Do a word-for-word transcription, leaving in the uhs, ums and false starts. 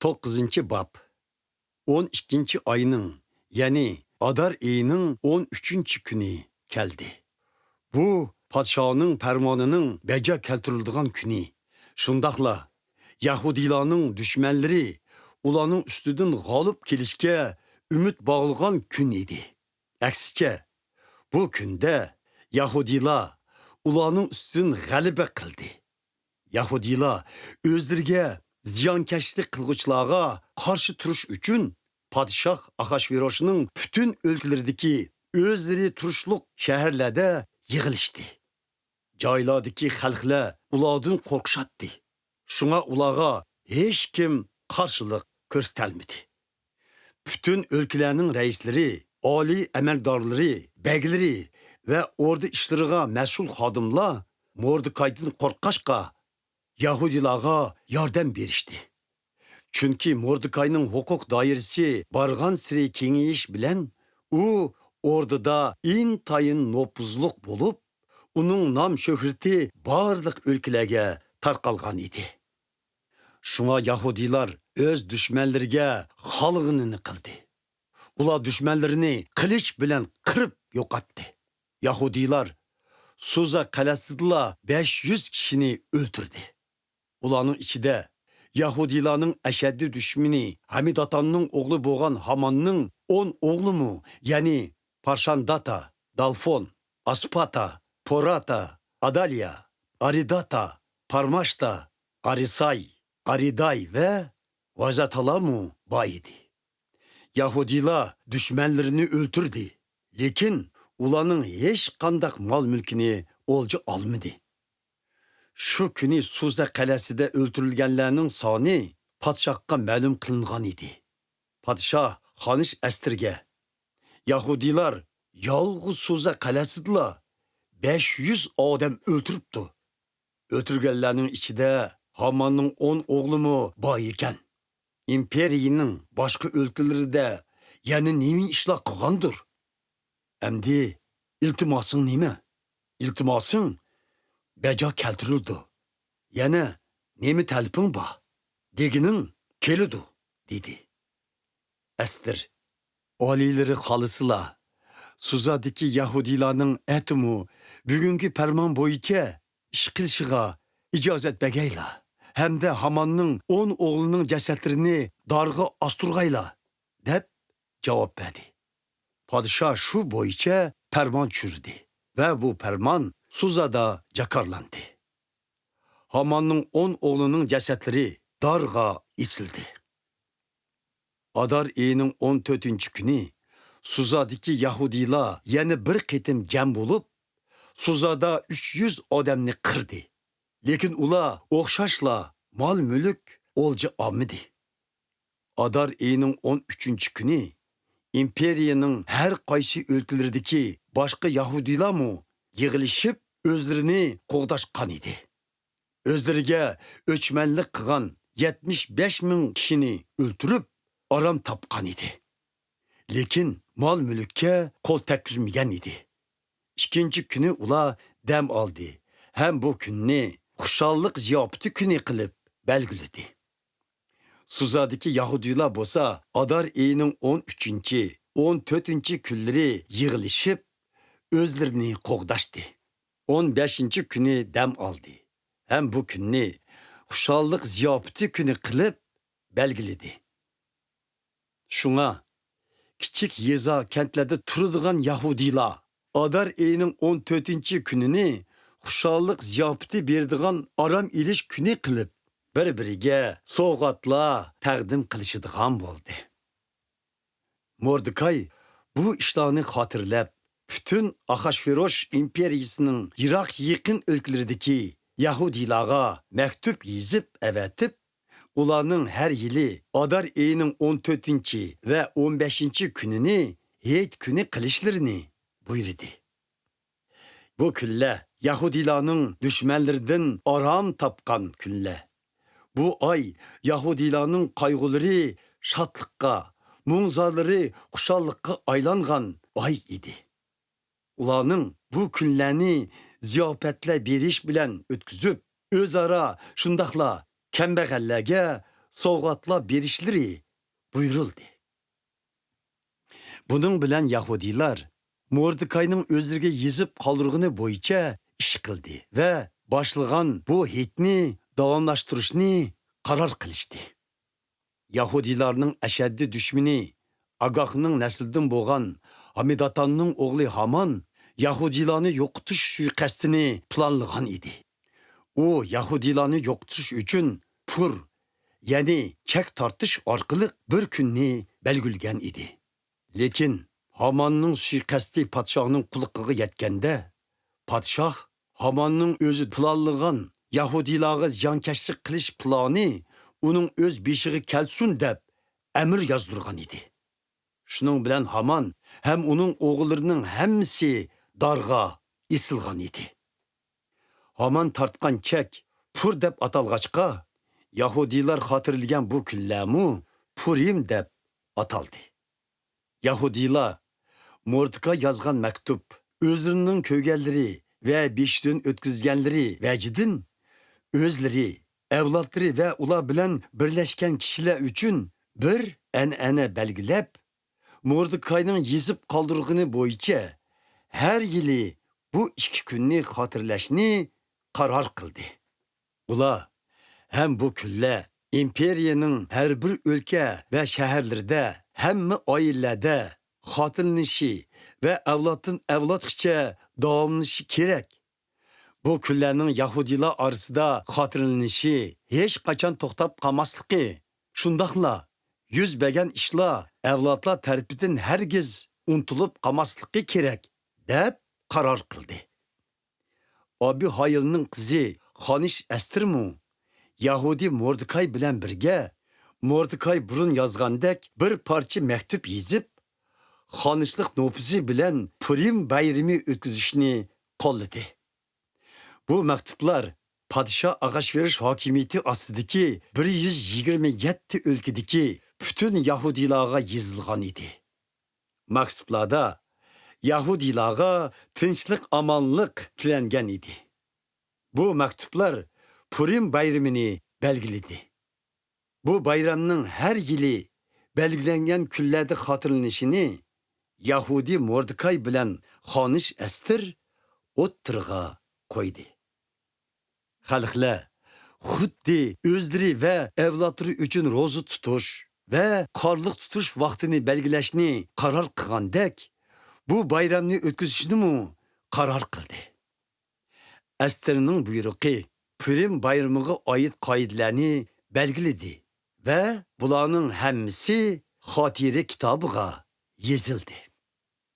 توققۇزىنچى باب. ئون ئىككىنچى ئاينىڭ، يەنى ئادار ئېيىنىڭ ئون ئۈچىنچى كۈنى كەلدى. بۇ پادىشاھنىڭ پەرمانىنىڭ بەجا كەلتۈرۈلىدىغان كۈنى. شۇنداقلا يەھۇدىيلارنىڭ دۈشمەنلىرى ئۇلارنىڭ ئۈستىدىن غالىب كېلىشكە ئۈمىد باغلىغان كۈن ئىدى. ئەكسىچە، بۇ كۈندە يەھۇدىيلار ئۇلارنىڭ ئۈستىدىن غەلىبە قىلدى. يەھۇدىيلار ئۆزلىرىگە زىيانكەشلىك قىلغۇچىلارغا قارشى تۇرۇش ئۈچۈن پادىشاھ ئاخاشۋىروشنىڭ پۈتۈن ئۆلكىلىرىدىكى ئۆزلىرى تۇرۇشلۇق شەھەرلەردە يىغىلىشتى. جايلاردىكى خەلقلەر ئۇلاردىن قورقۇشاتتى. شۇڭا ئۇلارغا ھېچكىم قارشىلىق كۆرسىتەلمىدى. پۈتۈن ئۆلكىلەرنىڭ رەئىسلىرى، ئالىي ئەمەلدارلىرى، بەگلىرى ۋە ئوردا ئىشلىرىغا مەسئۇل خادىملار موردېكايدىن قورققاچقا، يەھۇدىيلارغا ياردەم بېرىشتى. چۈنكى موردېكاينىڭ ھوقۇق دائىرىسى بارغانسېرى كېڭىيىش بىلەن، ئۇ ئوردىدا ئىنتايىن نوپۇزلۇق بولۇپ، ئۇنىڭ نام-شۆھرىتى بارلىق ئۆلكىلەرگە تارقالغان ئىدى. شۇڭا يەھۇدىيلار ئۆز دۈشمەنلىرىگە خالىغىنىنى قىلدى. ئۇلار دۈشمەنلىرىنى قىلىچ بىلەن قىرىپ يوقاتتى. يەھۇدىيلار سۇزا قەلئەسىدىلا بەش يۈز كىشىنى ئۆلتۈردى. ئۇلارنىڭ ئىچىدە يەھۇدىيلارنىڭ ئەشەددىي دۈشمىنى ھەمىداتاننىڭ ئوغلى بولغان ھاماننىڭ ئون ئوغلىمۇ، يەنى پارشانداتا، دالفون، ئاسپاتا، پوراتا، ئادالىيا، ئارىداتا، پارماشتا، ئارىساي، ئارىداي ۋە ۋازاتالامۇ بار ئىدى. يەھۇدىيلار دۈشمەنلىرىنى ئۆلتۈردى، لېكىن ئۇلارنىڭ ھېچقانداق مال-مۈلكىنى ئولجا ئالمىدى. شۇ كۈنى سۇزا قەلئەسىدە ئۆلتۈرۈلگەنلەرنىڭ سانى پادىشاھقا مەلۇم قىلىنغان ئىدى. پادىشاھ خانىش ئەستىرگە، يەھۇدىيلار يالغۇز سۇزا قەلئەسىدىلا بەش يۈز ئادەم ئۆلتۈرۈپتۇ. ئۆلتۈرگەنلەرنىڭ ئىچىدە ھاماننىڭ ئون ئوغلىمۇ بار ئىكەن. ئىمپېرىيىنىڭ باشقا ئۆلكىلىرىدە يەنە نېمە ئىشلار قىلغاندۇر؟ ئەمدى ئىلتىماسىڭ نېمە؟ ئىلتىماسىڭ بەجا كەلتۈرۈلىدۇ. يەنە نېمە تەلىپىڭ بار؟ دېگىنىڭ كېلىدۇ، دېدى. ئەستىر، ئالىيلىرى خالىسىلا، سۇزادىكى يەھۇدىيلارنىڭ ئەتىمۇ بۈگۈنكى پەرمان بويىچە ئىش قىلىشىغا ئىجازەت بەرگەيلا، ھەمدە ھاماننىڭ ئون ئوغلىنىڭ جەسەتلىرىنى دارغا ئاستۇرغايلا، دەپ جاۋاب بەردى. پادىشاھ شۇ بويىچە پەرمان چۈشۈردى ۋە بۇ پەرمان سۇزادا جاكارلاندى. ھاماننىڭ ئون ئوغلىنىڭ جەسەتلىرى دارغا ئېسىلدى. ئادار ئېيىنىڭ ئون تۆتىنچى كۈنى سۇزادىكى يەھۇدىيلار يەنە بىر قېتىم جەم بولۇپ، سۇزادا ئۈچ يۈز ئادەمنى قىردى. لېكىن ئۇلار ئوخشاشلا مال-مۈلۈك ئولجا ئالمىدى. ئادار ئېيىنىڭ ئون ئۈچىنچى كۈنى ئىمپېرىيەنىڭ ھەر قايسى ئۆلكىلىرىدىكى باشقا يەھۇدىيلارمۇ يىغىلىشىپ، ئۆزلىرىنى قوغداشقان ئىدى. ئۆزلىرىگە ئۆچمەنلىك قىلغان يەتمىش بەش مىڭ كىشىنى ئۆلتۈرۈپ، ئارام تاپقان ئىدى. لېكىن مال-مۈلۈككە قول تەگكۈزمىگەن ئىدى. ئىككىنچى كۈنى ئۇلار دەم ئالدى ھەم بۇ كۈننى خۇشاللىق زىياپىتى كۈنى قىلىپ بەلگىلىدى. سۇزادىكى يەھۇدىيلار بولسا ئادار ئېيىنىڭ ئون ئۈچىنچى، ئون تۆتىنچى كۈنلىرى يىغىلىشىپ، ئۆزلىرىنى قوغداشتى. ئون بەشىنچى كۈنى دەم ئالدى ھەم بۇ كۈننى خۇشاللىق زىياپىتى كۈنى قىلىپ بەلگىلىدى. شۇڭا، كىچىك يېزا، كەنتلەردە تۇرىدىغان يەھۇدىيلار ئادار ئېيىنىڭ ئون تۆتىنچى كۈنىنى خۇشاللىق زىياپىتى بېرىدىغان ئارام ئېلىش كۈنى قىلىپ، بىر-بىرىگە سوۋغاتلار تەقدىم قىلىشىدىغان بولدى. موردېكاي بۇ ئىشلارنى خاتىرىلەپ، پۈتۈن ئاخاشۋىروش ئىمپېرىيىسىنىڭ يىراق-يېقىن ئۆلكىلىرىدىكى يەھۇدىيلارغا مەكتۇپ يېزىپ ئەۋەتىپ، ئۇلارنىڭ ھەر يىلى ئادار ئېيىنىڭ ئون تۆتىنچى ۋە ئون بەشىنچى كۈنىنى ھېيت كۈنى قىلىشلىرىنى بۇيرۇدى. بۇ كۈنلەر يەھۇدىيلارنىڭ دۈشمەنلىرىدىن ئارام تاپقان كۈنلەر. بۇ ئاي يەھۇدىيلارنىڭ قايغۇلىرى شادلىققا، مۇڭزالىرى خۇشاللىققا ئايلانغان ئاي ئىدى. ئۇلارنىڭ بۇ كۈنلەرنى زىياپەتلەر بېرىش بىلەن ئۆتكۈزۈپ، ئۆزئارا شۇنداقلا كەمبەغەللەرگە سوۋغاتلار بېرىشلىرى بۇيرۇلدى. بۇنىڭ بىلەن يەھۇدىيلار موردېكاينىڭ ئۆزلىرىگە يېزىپ قالدۇرغىنى بويىچە ئىش قىلدى ۋە باشلىغان بۇ ھېيتنى داۋاملاشتۇرۇشنى قارار قىلىشتى. يەھۇدىيلارنىڭ ئەشەددىي دۈشمىنى، ئاگاغنىڭ نەسلىدىن بولغان ھامېداتاننىڭ ئوغلى ھامان يەھۇدىيلارنى يوقىتىش سۇيىقەستىنى پىلانلىغان ئىدى. ئۇ يەھۇدىيلارنى يوقىتىش ئۈچۈن پۇر، يەنى چەك تارتىش ئارقىلىق بىر كۈننى بەلگىلىگەن ئىدى. لېكىن ھاماننىڭ سۇيىقەستى پادىشاھنىڭ قۇلىقىغا يەتكەندە، پادىشاھ ھاماننىڭ ئۆزى پىلانلىغان يەھۇدىيلارغا زىيانكەشلىك قىلىش پىلانى ئۇنىڭ ئۆز بېشىغا كەلسۇن دەپ ئەمىر يازدۇرغان ئىدى. شۇنىڭ بىلەن ھامان ھەم ئۇنىڭ ئوغۇللىرىنىڭ ھەممىسى دارغا ئېسىلغان ئىدى. ھامان تارتقان چەك پۇر دەپ ئاتالغاچقا، يەھۇدىيلار خاتىرىلىگەن بۇ كۈنلەرمۇ پۇرىم دەپ ئاتالدى. يەھۇدىيلار موردېكاي يازغان مەكتۇپ، ئۆزلىرىنىڭ كۆرگەنلىرى ۋە بېشىدىن ئۆتكۈزگەنلىرى ۋەجىدىن ئۆزلىرى، ئەۋلادلىرى ۋە ئۇلار بىلەن بىرلەشكەن كىشىلەر ئۈچۈن بىر ئەنئەنە بەلگىلەپ، موردېكاينىڭ يېزىپ قالدۇرغىنى بويىچە ھەر يىلى بۇ ئىككى كۈننى خاتىرىلەشنى قارار قىلدى. ئۇلار ھەم بۇ كۈنلەر ئىمپېرىيەنىڭ ھەر بىر ئۆلكە ۋە شەھەرلىرىدە ھەممە ئائىلىلەردە خاتىرىلىنىشى ۋە ئەۋلادتىن ئەۋلادقىچە داۋاملىشىشى كېرەك. بۇ كۈنلەرنىڭ يەھۇدىيلار ئارىسىدا خاتىرىلىنىشى ھېچقاچان توختاپ قالماسلىقى، شۇنداقلا يۈز بەرگەن ئىشلار ئەۋلادلار تەرىپىدىن ھەرگىز ئۇنتۇلۇپ قالماسلىقى كېرەك، دەپ قارار قىلدى. ئابىھايىلنىڭ قىزى خانىش ئەستىرمۇ يەھۇدىي موردېكاي بىلەن بىرگە موردېكاي بۇرۇن يازغاندەك بىر پارچە مەكتۇپ يېزىپ، خانىشلىق نوپۇزى بىلەن پۇرىم بايرىمى ئۆتكۈزۈشنى قوللىدى. بۇ مەكتۇپلار پادىشاھ ئاخاشۋېروش ھاكىمىيىتى ئاستىدىكى بىر يۈز يىگىرمە يەتتە ئۆلكىدىكى پۈتۈن يەھۇدىيلارغا يېزىلغان ئىدى. مەكتۇپلاردا يەھۇدىيلارغا تىنچلىق-ئامانلىق تىلەنگەن ئىدى. بۇ مەكتۇپلار پۇرىم بايرىمىنى بەلگىلىدى. بۇ بايرامنىڭ ھەر يىلى بەلگىلەنگەن كۈنلەردە خاتىرىلىنىشىنى يەھۇدىي موردېكاي بىلەن خانىش ئەستىر ئوتتۇرىغا قويدى. خەلقلەر خۇددى ئۆزلىرى ۋە ئەۋلادلىرى ئۈچۈن روزا تۇتۇش ۋە قارلىق تۇتۇش ۋاقتىنى بەلگىلەشنى قارار قىلغاندەك، بۇ بايرامنى ئۆتكۈزۈشنىمۇ قارار قىلدى. ئەستىرنىڭ بۇيرۇقى پۇرىم بايرىمىغا ئائىت قائىدىلەرنى بەلگىلىدى ۋە بۇلارنىڭ ھەممىسى خاتىرە كىتابىغا يېزىلدى.